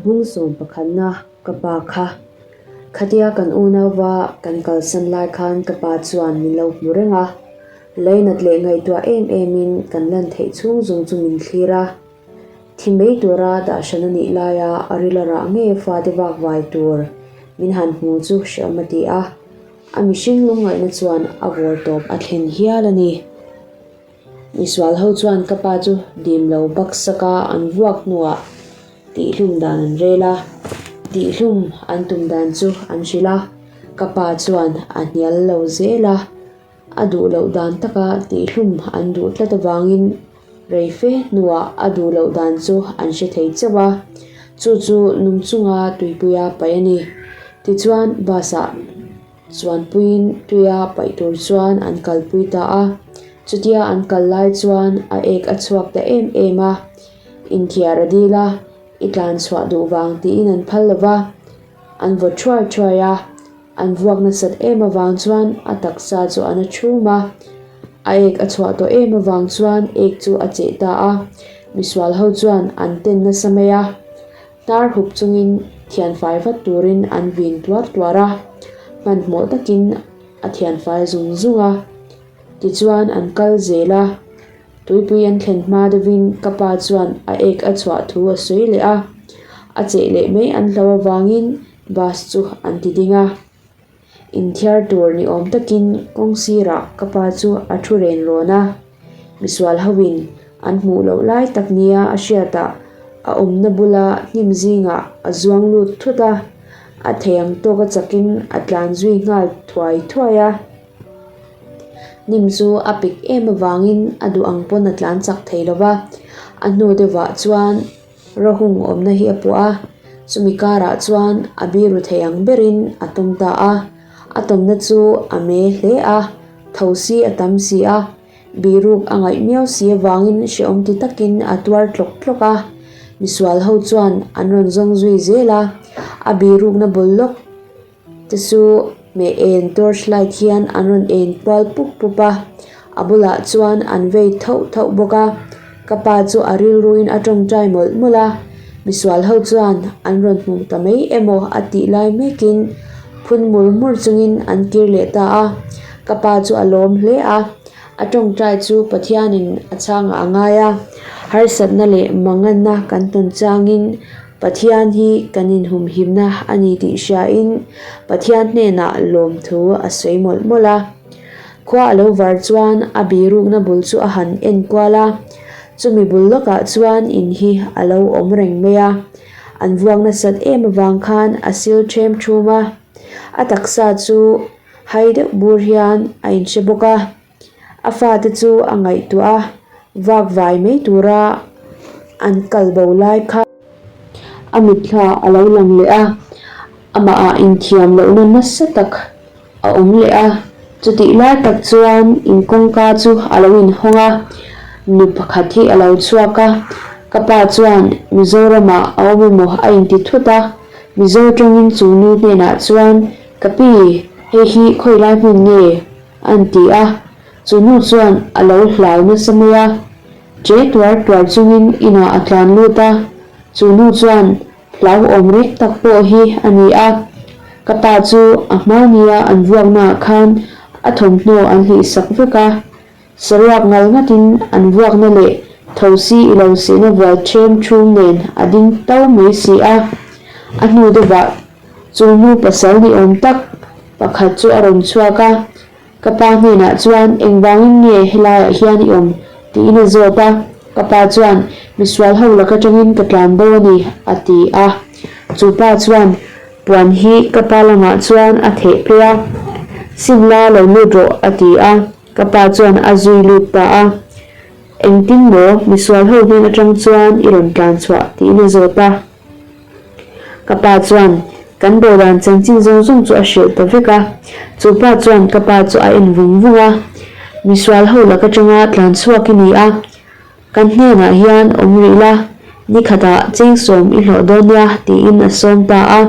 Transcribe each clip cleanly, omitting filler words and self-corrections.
Bung sawm pakhatna ka pa kha. Khatia kan unauva kan kalsan lai khan ka pa chuan min lo hmu reng a, leinat leh ngaihtuah em emin kan lan theih chhung zawng chu min thlir a. Thi mai tura dah hran a nih laia a rila rah ngei fate vak vai tur min han hmu chu hrehawm a ti a, a mihring lungngaihna chuan a vawr tawp a thlen hial a ni. Misual ho chuan ka pa chu dim lo baksaka an vuak hnuah tihhlum dan an rel a, tihhlum an tum dan chu an hrilh a, ka pa chuan a hnial lo zel a, a duh loh dan taka tihhlum an duh tlat avangin rei fe hnuah a duh loh dan chu an hre thei chauh a, chu chu nung chunga tuipuia paih a ni. Tichuan bus-ah. Chuanpuiin tuia paih tur chuan an kalpui ta a, chutia an kal lai chuan a ek a chhuak ta em em a, inthiar a dil a, i tlan chhuah duh vang tiin an phal lo va, an vaw thuai thuai a, an vuak nasat em avang chuan a taksa chu a na thum a, a ek a chhuah tawh em avang chuan ek chu a cheh ta a, misual ho chuan an ten nasa mai a. Hnar hup chungin thianfai vat turin an vin tuar tuar a, hmanhmawh takin a thianfai zung zung a. Tichuan an kal zel a, tuipui an thlen hma deuhin ka pa chuan a ek a chhuah thu a sawi leh a, a cheh leh mai an hlo avangin bus chu an ti ding a. Inthiar tur ni awm takin kawng sirah ka pa chu a thu ren rawn a, misual hoin an hmuh loh lai tak nia a hriatah a awmna bula hnim zingah a zuang lut thut a, a thei ang tawka chakin a tlan zui nghal thuai thuai a. Hnim chu a pik em avangin a duh ang pawn a tlan chak thei lo va, a hnu deuhah chuan Rawhung awmna hi a puah a, chumi karah chuan a biru thei ang berin a tawm ta a. A tawmna chu a me hle a, tho si a tam si a, biruk a ngaih miau si avangin hrehawm ti takin a tuar tlawk tlawk a. Misual ho chuan an rawn zawng zui zel a, a birukna bul lawk te chu hmeh en torch light hian an rawn en kual pup pup a a bulah chuan an vei thauh thauh bawk a ka pa chu a rilruin a tawngtai mawlh mawlh a misual ho chuan an rawn hmu ta mai emaw a tih lai mekin phun mur mur chungin an kir leh ta a ka pa chu a lawm hle a a tawngtai chu Pathianin a chhangah a ngai a harsatna leh manganna kan tawn changin. Pathian hi kan inhumhimna a ni tih hriain Pathian hnenah lawmthu a sawi mawlh mawlh a. Khua a lo var chuan a birukna bul chu a han en kual a, chumi bul lawkah chuan in hi a lo awm reng mai a. An vuak nasat em avang khan a sil ṭhem ṭhum a, a taksa chu hai deuh bur hian a inhre bawk a. A fate chu a ngaihtuah a, vak vai mai tura an kal bo lai kha a mitthla a lo lang leh a, amahah inthiam lohna nasa tak a awm leh a. Chutih lai tak chuan in kawngka chu a lo inhawng a, nu pakhat hi a lo chhuak a, ka pa chuan Mizoramah a awm emaw a inti thut a, Mizo tawngin chu nu hnenah chuan, Ka pi, hei hi khawi lai hmun nge? An ti a, chu nu chuan a lo hlau nasa mai a, che tuar tuar chungin inah a tlan lut a, chu nu chuan hlauhawm rek tak pawh hi a ni a, ka pa chu a hma nia an vuaknaah khan a thawmhnaw an hlih sak vek a, saruak ngal ngatin an vuakna leh thosi i lo sehna vual ṭhem ṭhum nen a ding to mai si a, a hnu deuhah Chu nu pasal ni awm tak pakhat chu a rawn chhuak a, ka pa hnenah chuan engvangin nge helaiah hian i awm tiin a zawt a, ka pa chuan misual ho lak atangin ka tlan bo a ni a ti a, chu pa chuan puan hi ka pa lamah chuan a theh phei a, Simla lo lut rawh a ti a, ka pa chuan a zui lut ta a, engtin maw misual ho hnen atang chuan i rawn tlan chhuah tiin a zawt a. Ka pa chuan kan dawhdan chanchin zawng zawng chu a hrilh ta vek a, chu pa chuan ka pa chu a en vung vung a, Misual ho lak atanga tlan chhuak i ni a, kan hnenah hian awm rih la, nikhatah chengsawm i hlawh dawn nia tiin a sawm ta a.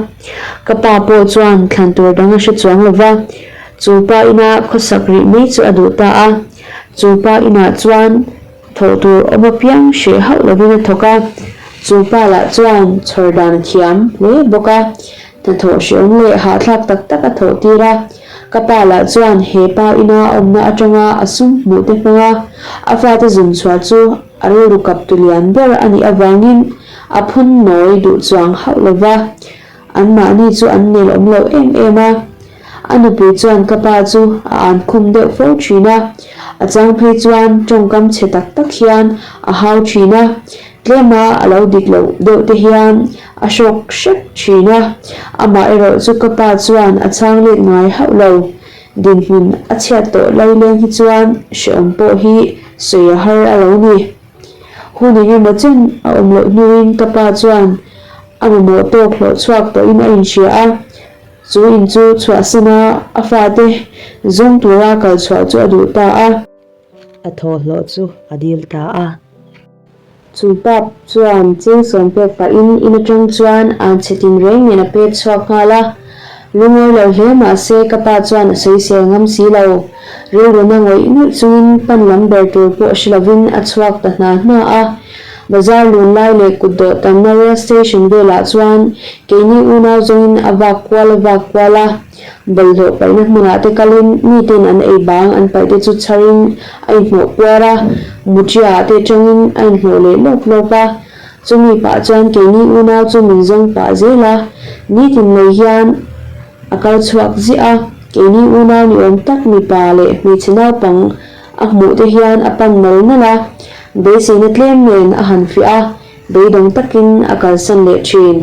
Ka pa pawh chuan thlan tur dang a hre chuang lo va, chu pa ina khawsak rih mai chu a duh ta a, chu pa inah chuan Thawh tur awm apiang hreh hauh lovin a thawk a. Chu pa lah chuan chhawr dan a thiam hle bawk a, hnathawh hreawm leh hahthlak tak tak a thawh tir a. Ka pa lah chuan he pa ina a awmna atanga a sum hmuh te hmanga a fate zun chhuah chu a rilru kap tu lian ber a nih avangin a phun nawi duh chuang hauh lo va, anmahni chu an nel awm lo em em a. A nupui chuan ka pa chu a an khum deuh fo thin a, a chang phei chuan tawngkam chhe tak tak hian a hau thin a, tlema a lo dik loh deuh te hian a hrawk hrep thin a, amah erawh chu ka pa chuan a chhang let ngai hauh lo. Dinhmun a chhiat tawh laileng hi chuan hrehawm pawh hi sawi a har a lo ni. Hun eng emaw chen a awm loh hnuin ka pa chuan a mamawh tawk hlawh chhuak tawhin a inhria a, Chu in chu chhuahsan a, a fate zawng tura kal chhuah chu a duh ta a. A thawhhlawh chu a dil ta a. Chu pap chuan cheng sawm pek pahin in atang chuan an chhe tin reng nen a pek chhuak nghal a. Lungawi lo hle mah se ka pa chuan a sawisel ngam si lo. Rilruna ngawih ngawih chungin pan lam ber tur pawh hre lovin a chhuak ta hna hna a. Bazar lun lai leh kut dawh tamna rail station velah chuan keini unau zawngin a vak kual a vak kual a, bawlhhlawh paihna hmunah te kalin miten an ei bang an paih te chu chharin a inhnawh puar a, muṭia ah te tangin a inhnawh leh lawp lawp a. Chumi pah chuan keini unau chu min zawng pah zel a, nitin mai hian a kal chhuak ziah a, keini unau ni awm tak mipa leh hmeichhe naupang A hmuh te hian a pan nal nal a, beiseina tlem nen a han fiah a, beidawng takin a kalsan leh thin.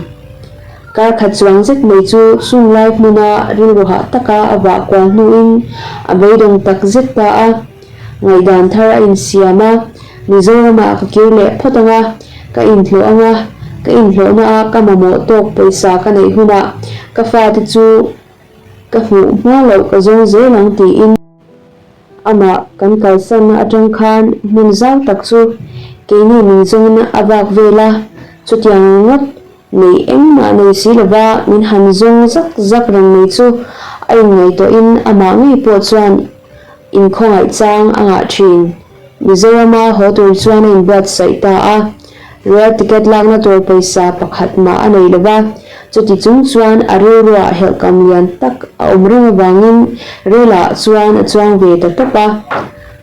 Kar khat chuang zet mai chu chung lai hmuna rilru hah taka a vah kual hnuin a beidawng tak zet ta a. Ngaihdan thar a insiam a, Mizoramah ka kir leh phawt ang a, ka inhlawh ang a, ka inhlawhna a ka mamawh tawk pawisa ka neih hunah ka fate chu ka hmuh hma loh ka zawng zel ang tiin. Amah kan kalsanna atang khan hmun zau tak chu keini min zawngin a vak vel a, chutiang ringawt nei engmah nei si lova min han zawng zak zak reng mai chu a inngaihtuahin amah ngei pawh chuan inkhawngaih chang a ngah thin. Mizorama haw tur chuan a inbuatsaih ta a. Rail ticket lakna tur pawisa pakhat mah a nei lo va, chuti chung chuan a rilruah helhkam lian tak a awm reng avangin rail ah chuan a chuang ve ta tawp a.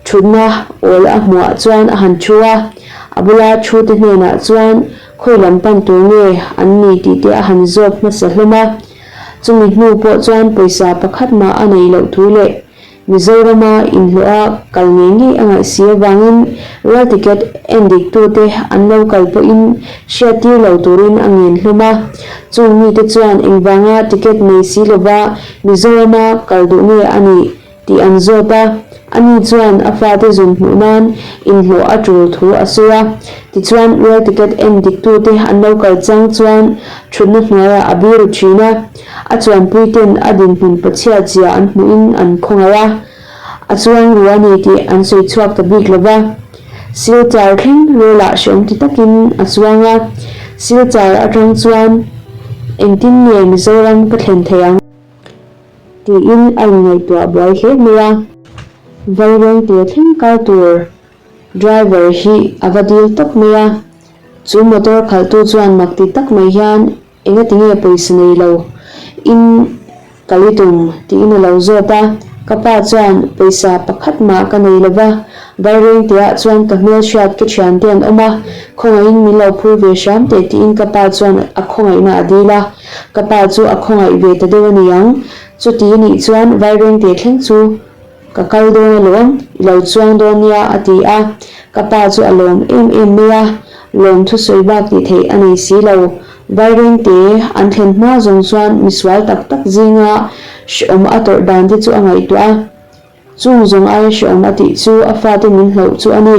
Thutna awl a hmuah chuan a han thu a, a bula thu te hnenah chuan khawi lam pan tur nge an ni tih te a han zawt hmasa hlawm a. Chumi hnu pawh chuan pawisa pakhat mah a neih loh thu leh Mizorama inhlawha kal ngei ngei a ngaih si avangin rail ticket en diktute an lo kal pawhin hriattir lo turin a ngen hlawm a. Chung mite chuan engvanga ticket nei si lova Mizorama kal duh nge a nih tih an zawt a. Ani chuan a fate zun hmuh nan inhlawh a tul thu a sawi a. Tichuan rail ticket en diktute an lo kal chang chuan thutna hnuaiah a biru thin a. A chuanpuiten a dinhmun pachhiat zia an hmuhin an khawngaih a, a chuang ru a ni tih an sawi chhuak ta bik lo va. Silchar thleng relah hreawm ti takin a chuang a, Silchar atang chuan engtin nge Mizoram ka thlen thei ang? Tiin a inngaihtuah buai hle mai a. Vairengte thleng kal tur driver hi a va dil tawp mai a, chu motor khalhtu chuan mak ti tak mai hian Engati nge pawisa nei lo in kal i tum? tiin a lo zawt a. Ka pa chuan, Pawisa pakhat mah ka nei lo va, Vairengteah chuan ka hmelhriat ka thiante an awm a, khawngaihin min lo phur ve hram teh tiin ka pa chuan a khawngaihna a dil a. Ka pa chu a khawngaih ve ta deuh a ni ang. Chuti nih chuan Vairengte thleng chu Ka kal dawn alawm, i lo chuang dawn nia a ti a, ka pa chu a lawm em em mai a, lawm thusawi bak tih theih a nei si lo. Vairengte an thlen hma zawng chuan misual tak tak zinga hrehawm a tawrh dan te chu a ngaihtuah a, chung zawng aia hrehawm a tih chu a fate min hlauh chu a ni.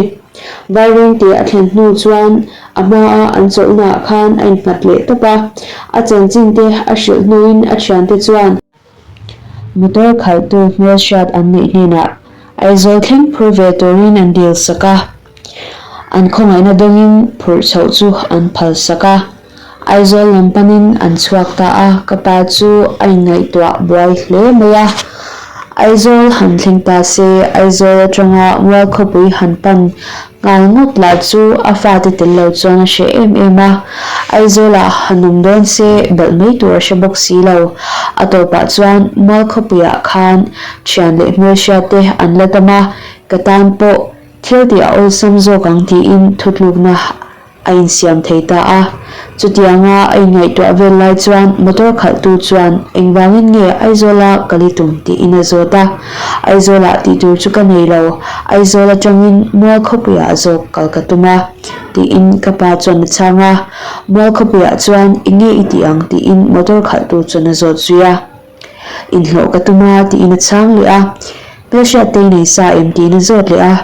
Vairengte a thlen hnu chuan a hmaa an chawlhnaah khan a innghat leh tawp a, a chanchin te a hrilh hnuin a thiante chuan, Motor khalhtu hmelhriat an neih hnenah Aizawl thleng phur ve turin an dil sak a, an khawngaihna dawngin phurh chhoh chu an phal sak a. Aizawl lam panin an chhuak ta a, ka pa chu a inngaihtuah buai hle mai a. Aizawl han thleng ta se, Aizawl atanga Mualkhawpui han pan nghal ngawt lah chu a fate tel lo chuan a hreh em em a. Aizawlah han awm dawn se belh mai tur a hre bawk si lo. A tawpah chuan Mualkhawpuiah khan thian leh hmelhriat te an la tam a, ka tan pawh thil tih a awlsam zawk ang tiin thutlukna a insiam thei ta a. Chutianga a inngaihtuah vel lai chuan motor khalhtu chuan engvangin nge Aizawla kal i tum tiin a zawt a. Aizawlah tih tur chu ka nei lo, Aizawl atangin Mualkhawpuiah zawk kal ka tum a tiin ka pa chuan a chhang a. Mualkhawpuiah chuan eng nge i tih ang tiin motor khalhtu chuan a zawt zui a. Inhlawh ka tum a tiin a chhang leh a, Hmelhriat te i nei sa em tiin a zawt leh a,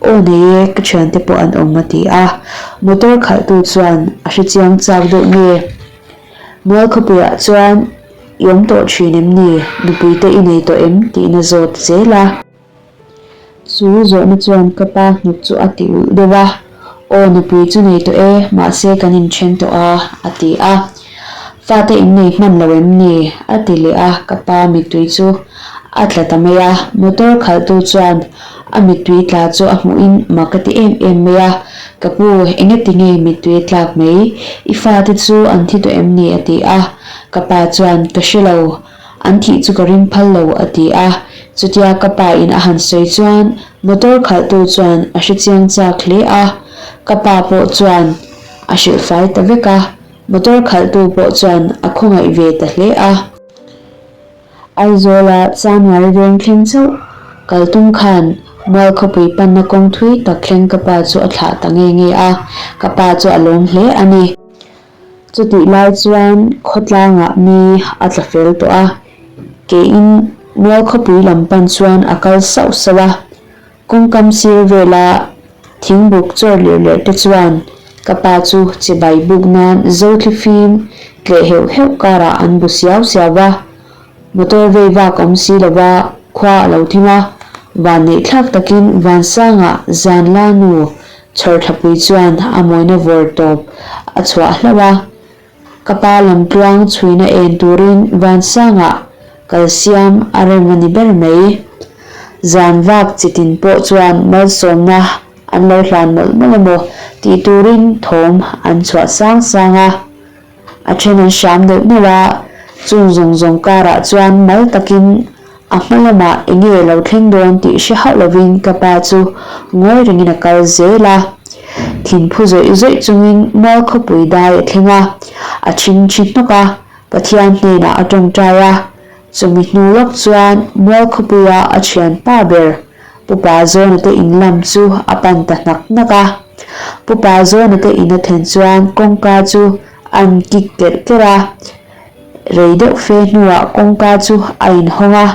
Aw nei e, ka thiante pawh an awm a ti a. Motor khalhtu chuan a hrechiang chak deuh nge? Mualkhawpuiah chuan i awm tawh thin em ni? Nupui te i nei tawh em? tiin a zawt zel a. Chu zawhna chuan ka pa hnuk chu a ti ulh deuh a, Aw nupui chu nei tawh e, mahse kan inthen tawh a, a ti a. Fate in nei hman lo em ni? a ti leh a, ka pa mittui chu a tla ta mai a. Motor khalhtu chuan a mittui tla chu a hmuhin mak a ti em em mai a, Ka pu, engati nge mittui a tlak mai? I fate chu an thi tawh em ni? a ti a. Ka pa chuan, Ka hre lo. An thih chu ka ring phal lo, a ti a. Chutia ka pa in a han sawi chuan motor khalhtu chuan a hre chiang chak hle a. Ka pa pawh chuan a hrilh fai ta vek a. Motor khalhtu pawh chuan a khawngaih ve ta hle a. Aizawla Chanmari veng thleng chauh kal tum khan Mualkhawpui panna kawng thui tak thleng ka pa chu a thlah ta nge nge a. Ka pa chu a lawm hle a ni. Chutih lai chuan khawtlangah mi a tla fel tawh a, keiin Mualkhawpui lam pan chuan a kal sauh sauh a. Kawngkam sir vela thingbuk chawr lirh lirh te chuan ka pa chu chibai buk nan Zothli fim tleh heuh heuh karah an bu siau siau va. Motor vei vak awm si lova khua a lo thim a, van neih thlak takin Vansanga zan la nu Chhawrthlapui chuan a mawina vawr tawp a chhuah hlauh a, ka pa lam tluang chhuina en turin Vansangah kal siam a rem a ni ber mai. Zan vak chitin pawh chuan malsawmna an lo hlan mawlh mawlh emaw tih turin thawm an chhuah sang sang a. A then an hram neuh neuh a, chung zawng zawng karah chuan mal takin a hma lamah eng nge lo thleng dawn tih hre hauh lovin ka pa chu ngawi rengin a kal zel a. Thinphu zawih zawih chungin mual khawpui dai a thleng a, a chhingchhi hnawk a, Pathian hnenah a tawngtai a. Chumi hnu lawk chuan mual khawpuia a thianpa ber Pupa Zawna te in lam chu a pan ta hnak hnak a. Pupa Zawna te in a thlen chuan kawngka chu an kik kerh kerh a. Rei deuh fe hnuah kawngka chu a inhawng a.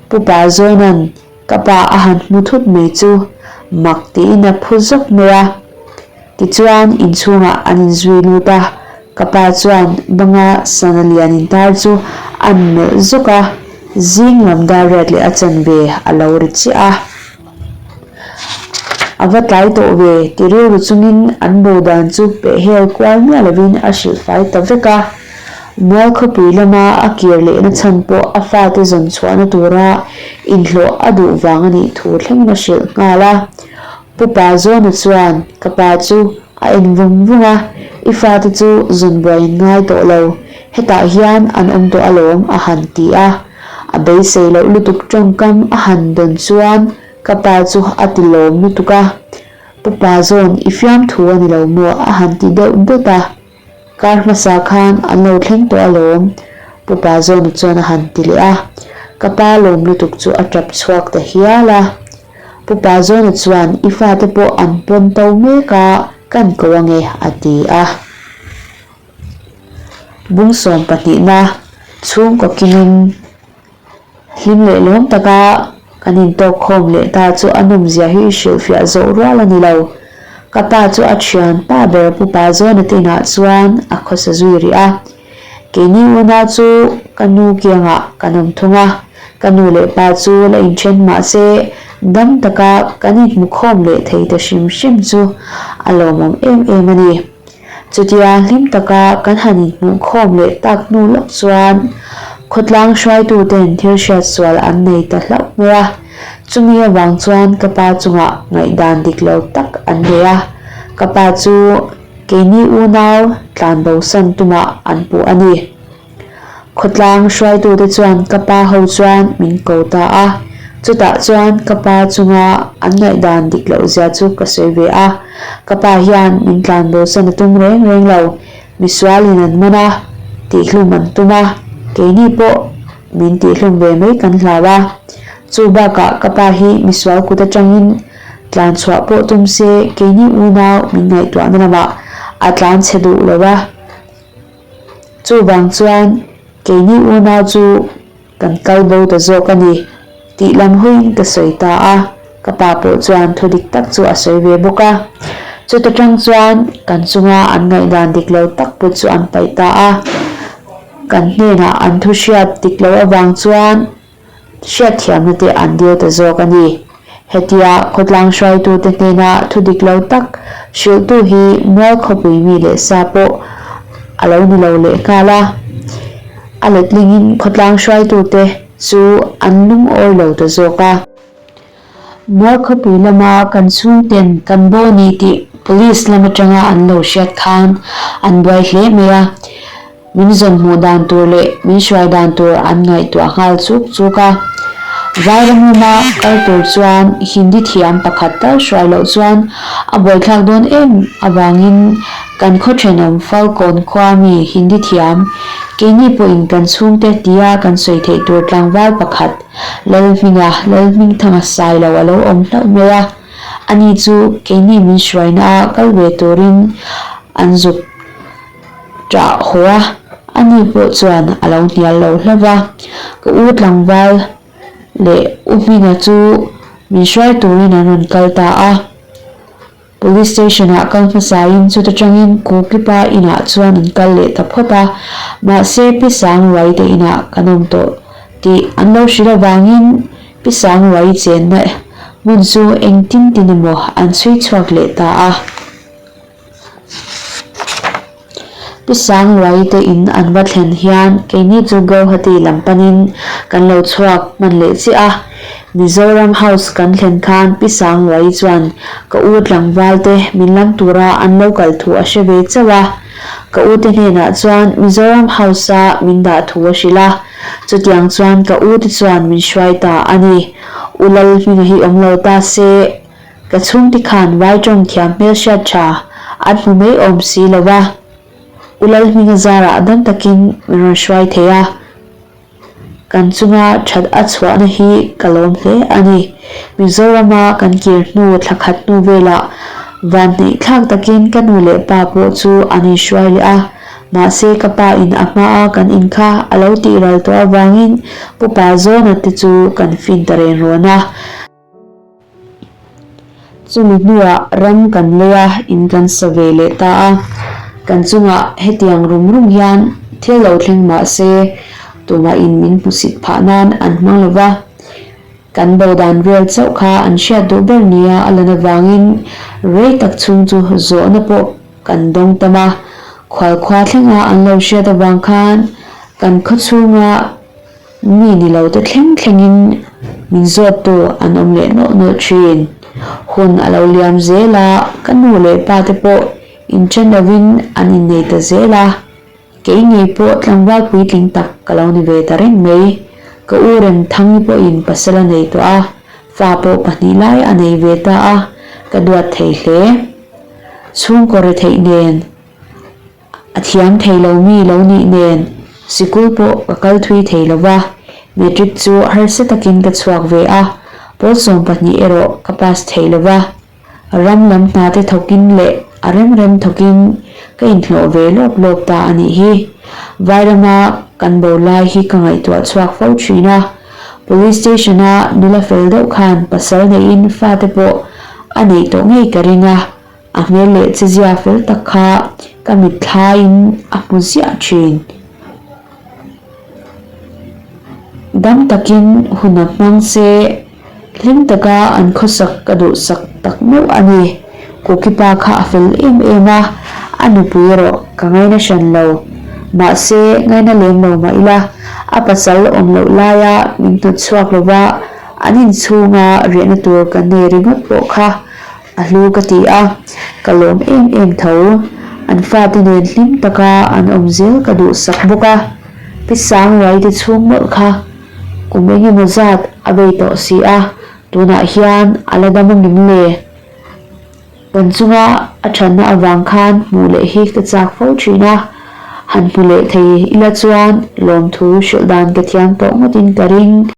Pupa Zawna'n ka pa a han hmu thut mai chu mak tiin a phu zawk mai a. Tichuan inchhungah an inzui lut a, ka pa chuan banga sana lian intar chu an melh zawk a, zing lam dar riat leh a chanve a lo ri chiah a. A va tlai tawh ve ti rilru chungin an bo dan chu pehhel kual miah lovin a hrilh fai ta vek a. Mual khawpui lama a kir lehna chhan pawh a fate zawn chhuahna tura inhlawh a duh vang a nih thu thlengin a hrilh nghal a. Pu Pa Zawna chuan ka pa chu a en vung vung a, I fate chu zawn buai an ngai tawh lo, hetah hian an awm tawh alawm a han ti a. A beisei loh lutuk tawngkam a han dawn chuan ka pa chu a ti lawm lutuk a, Pu Pa Zawn i fiamthu a ni lo maw a han ti deuh dawt a. Kar hmasa khan an lo thleng tawh alawm, Pu Pa Zawna chuan a han ti leh a. Ka pa lawm lutuk chu a tap chhuak ta hial a. Pu Pa Zawna chuan i fate pawh an pawn to mek a, kan ko ange a ti a. Bungsawm pahnihna chhungkaw kimin Hlim leh lawm taka kan intawk khawm leh ta chu a nawmzia hi hrilhfiah zawh rual a ni lo. Ka pa chu a thian pa ber Pu Pa Zawna te inah chuan a khawsa zui rih a. Keini unau chu ka nu kiangah kan awm thung a, ka nu leh pa chu la inthen mah se dam taka kan inhmu khawm leh thei ta hrim hrim chu a lawmawm em em a ni. Chutia hlim taka kan han inhmuh khawm leh tak hnu lawk chuan khawtlang hruaituten thil hriat sual an nei ta hlauh. mai a. Chumi avang chuan ka pa chungah ngaihdan dik lo tak an nei a, ka pa chu keini unau tlanbosan tumah an puh a ni. Khawtlang hruaitute chuan ka pa ho chuan min ko ta a, chutah chuan ka pa chunga an ngaihdan dik loh zia chu ka sawi ve a, ka pa hian min tlanbosan a tum reng reng lo, misualin an man a, tihhlum an tum a, keini pawh min tihhlum ve mai kan hlau a, chu bakah ka pa hi misual kut atangin tlanchhuah pawh tum se keini unau min ngaihtuahna lamah a tlanchhe duh lo a. Chuvang chuan keini unau chu kan kal bo ta zawk a ni tih lam hawiin ka sawi ta a, ka pa pawh chuan thu dik tak chu a sawi ve bawk a. Chuta tang chuan kan chunga an ngaihdan dik lo tak pawh chu an paih ta a, kan hnenah an thu hriat dik loh avang chuan Hriatthiamna te an dil ta zawk a ni. Hetia khawtlang hruaitute hnena thu dik lo tak hrilhtu hi mual khawpui mi leh sa pawh a lo ni lo leh nghal a. A letlingin khawtlang hruaitute chu an lungawi lo ta zawk a. Mual khawpui lama kan chhungten kan bo ni tih police lam atanga an lo hriat khan an buai hle mai a. Min zawn hmuh dan tur leh min hruai dan tur an ngaihtuah nghal chuk chuk a. Vairamuma kal tur chuan Hindi thiam pakhat tal hruai loh chuan a buaithlak dawn em avangin kan khaw thenawm Falkawn khua mi Hindi thiam keini pawhin kan chhungte tia kan sawi theih tur tlangval pakhat Lalhminga Lalhmingthanga Sailo a lo awm hlauh mai a. Ani chu keini min hruaina a kal ve turin an zuk Ṭah haw a, ani pawh chuan a lo hnial lo hlauh va. Ka u tlangval leh u Hminga chu min hruai turin an rawn kal ta a. Police station ah kal hmasain chuta tangin Kukipa inah chuan an kal leh ta phawt a, mahse Pi Sangruai te inah kan awm tawh tih an lo hrilh avangin Pi Sangruai chenna hmun chu engtin tin emaw an chhui chhuak leh ta a. Pi Sangluai te in an va thlen hian keini chu Guwahati lam panin kan lo chhuak hman leh chiah a. Mizoram House kan thlen khan Pi Sangluai chuan ka u tlangval te min lam tura an lo kal thu a hre ve chauh a. Ka u te hnenah chuan Mizoram House a min dah thu a hrilh a, chutiang chuan ka u te chuan min hruai ta a ni. U Lalhminga hi awm lo ta se. Ka chhungte khan vai tawng thiam hmel hriat tha an hmu mai awm si lo va, U Lalhminga zarah dam takin min rawn hruai thei a, kan chunga that a chhuahna hi ka lawm hle a ni. Mizorama kan kir hnu thla khat hnu velah vanhneih thlak takin ka nu leh pa pawh chu an inhruai leh a, mahse ka pa in a hmaa kan in kha a lo tih ral tawh avangin Pu Pa Zawna te chu kan fin ta ren rawn a. Chumi hnuah ram kan lei a, in kan sa ve leh ta a. Kan chungah hetiang rum rum hian thil lo thleng mah se tumahin min hmusit phah nan an hmang lo va. Kan bo dan vel chauh kha an hriat duh ber nia a lan avangin rei tak chhung chu zawhna pawh kan dawng tam a. Khualkhua thlenga an lo hriat avang khan kan khawchhunga Mi ni lo te thleng thlengin min zawttu an awm leh nawlh nawlh thin. Hun a lo liam zel a, ka nu leh pa te pawh inchen lovin an innei ta zel a. Kei ngei pawh tlangval puitling tak ka lo ni ve ta reng mai. Ka u Remthangi pawhin pasal a nei tawh a, fa pawh pahnih lai a nei ve ta a, ka duat thei hle. Chhungkaw retheih nen. A thiam thei lo mi lo nih nen sikul pawh ka kal thui thei lo va, matric chu harsa takin ka chhuak ve a, pawl 12 erawh ka pass thei lo va, ram lam hna te thawkin leh a rem rem thawkin ka inhlawh ve lawp lawp ta a nih hi. Vairama kan bo lai hi ka ngaihtuah chhuak fo thin a, police station a nula fel deuh khan pasal neihin fate pawh a neih tawh ngei ka ring a, A hmel leh chezia fel tak kha ka mitthlaiin a hmu ziah thin. Dam takin hun a hmang se, hlim taka an khawsak ka duhsak tak meuh a ni. Kukipa kha a fel em em a, a nupui erawh ka ngaina hran lo. Mahse, ngaina lem lo mah ila, a pasal awm loh laia min hnawt chhuak lova. An inchhunga riahna tur kan nei ringawt pawh kha a hlu ka ti a, ka lawm em em tho. An fate nen hlim taka an awm zel ka duhsak bawk a, Pi Sangruai te chhung mawlh kha kum eng emaw zat a vei tawh si a, tunah hian a la dam a ngem le? Kan chunga a thatna avang khan hmuh leh hi ka chak fo thin a, han hmu leh thei ila chuan lawmthu hrilh dan ka thiam tawh ngawtin ka ring.